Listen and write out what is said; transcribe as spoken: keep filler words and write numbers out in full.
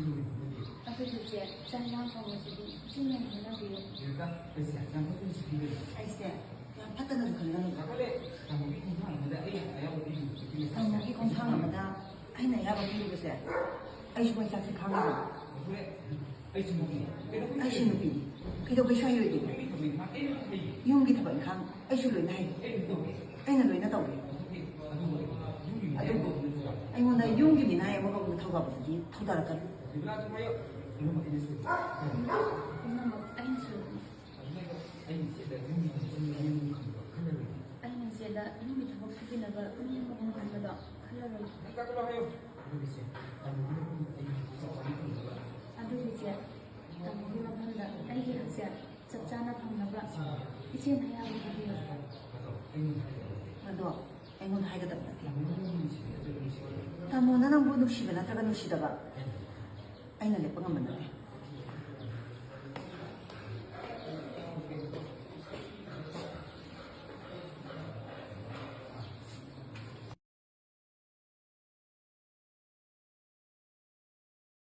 ꯑꯗꯨꯗꯤ ꯆꯦ, ꯆꯥꯛ ꯏꯟꯁꯥꯡ ꯊꯣꯡꯕꯁꯤꯗꯤ ꯏꯆꯦꯅ ꯑꯣꯏꯅ ꯍꯣꯠꯅꯕꯤꯌꯨ꯫ ꯔꯦꯕꯤꯀꯥ, ꯑꯩꯁꯦ ꯌꯥꯝ ꯐꯠꯇꯅꯁꯨ ꯈꯟꯒꯅꯨ꯫ ꯑꯩꯁꯦ ꯌꯥꯝ ꯐꯠꯇꯅꯁꯨ ꯈꯟꯒꯅꯨ꯫ ꯉꯥꯏꯈꯣꯅꯦ, ꯇꯥꯃꯣꯒꯤ ꯈꯣꯡꯊꯥꯡ ꯑꯃꯗ ꯑꯩ ꯑꯌꯥꯕ ꯄꯤꯔꯤꯕꯁꯤꯗꯤ ꯇꯥꯃꯣꯒꯤ ꯈꯣꯡꯊꯥꯡ ꯑꯃꯗ ꯑꯩꯅ ꯑꯌꯥꯕ ꯄꯤꯔꯤꯕꯁꯦ, ꯑꯩꯁꯨ ꯃꯩ ꯆꯥꯛꯁꯦ ꯈꯥꯡꯉꯤꯕ꯫ ꯉꯥꯏꯈꯣꯅꯦ, ꯑꯩꯁꯨ ꯅꯨꯄꯤꯅꯤ꯫ ꯑꯩꯁꯨ ꯅꯨꯄꯤꯅꯤ꯫ ꯀꯩꯗꯧꯕꯩ ꯁꯣꯏꯔꯣꯏꯗꯣꯏꯅꯣ? ꯌꯨꯝꯒꯤ ꯊꯕꯛ ꯏꯪꯈꯥꯡ ꯑꯩꯁꯨ ꯂꯣꯏꯅ ꯍꯩ꯫ ꯑꯩꯅ ꯂꯣꯏꯅ ꯇꯧꯏ꯫ ꯑꯗꯨꯕꯨ ꯑꯩꯉꯣꯟꯗ ꯌꯨꯝꯒꯤ ꯃꯤꯅꯥꯏ ꯑꯃꯒꯨꯝꯅ ꯊꯧꯗꯥꯕꯗꯨꯗꯤ ꯊꯧꯗꯥꯔꯛꯀꯅꯨ꯫ ꯄꯨꯝꯅꯃꯛ ꯑꯩꯅ ꯁꯣꯏꯕꯅꯤ꯫ ꯑꯩꯅ ꯏꯆꯦꯗ ꯌꯨꯝꯒꯤ ꯊꯕꯛ ꯁꯨꯕꯤꯅꯕ ꯃꯤ ꯑꯃ ꯈꯪꯕ ꯈꯜꯂꯔꯣꯏꯒꯦ꯫ ꯑꯩꯅ ꯏꯆꯦꯗ ꯌꯨꯝꯒꯤ ꯊꯕꯛ ꯁꯨꯕꯤꯅꯕ ꯃꯤ ꯑꯃ ꯈꯟꯕꯗꯣ ꯈꯜꯂꯔꯣꯏꯒꯦ꯫ ꯅꯪ ꯀꯥꯈꯠꯂꯣ ꯍꯥꯏꯌꯣ꯫ ꯑꯗꯨꯒꯤ ꯏꯆꯦ, ꯇꯥꯃꯣꯒꯤ ꯃꯐꯝꯗ ꯑꯩꯒꯤ ꯍꯛꯁꯦꯜ ꯆꯞ ꯆꯥꯅ ꯐꯪꯅꯕ꯫ ꯑꯗꯨꯒꯤ ꯏꯆꯦ, ꯇꯥꯃꯣꯒꯤ ꯃꯐꯝꯗ ꯑꯩꯒꯤ ꯍꯛꯁꯦꯜ ꯆꯞ ꯆꯥꯅ ꯐꯪꯅꯕ ꯏꯆꯦꯅ ꯑꯌꯥꯕ ꯄꯤꯕꯤꯌꯨ꯫ ꯑꯗꯣ ꯑꯩꯉꯣꯟꯗ ꯍꯥꯏꯒꯗꯕ ꯅꯠꯇꯦ꯫ ꯃꯗꯣ ꯑꯩꯉꯣꯟꯗ ꯍꯥꯏꯒꯗꯕ ꯅꯠꯇꯦ꯫ ꯇꯥꯃꯣꯅ ꯅꯪꯕꯨ ꯅꯨꯡꯁꯤꯕ ꯅꯠꯇ꯭ꯔꯒ ꯅꯨꯡꯁꯤꯗꯕ? ꯇꯥꯃꯣꯅ ꯅꯪꯕꯨ ꯅꯨꯡꯁꯤꯕ ꯅꯠꯇ꯭ꯔꯒ ꯅꯨꯡꯁꯤꯗꯕ? ꯑꯩꯅ ꯑꯩꯅ ꯂꯦꯞꯄ ꯉꯝꯕ ꯅꯠꯇꯦ꯫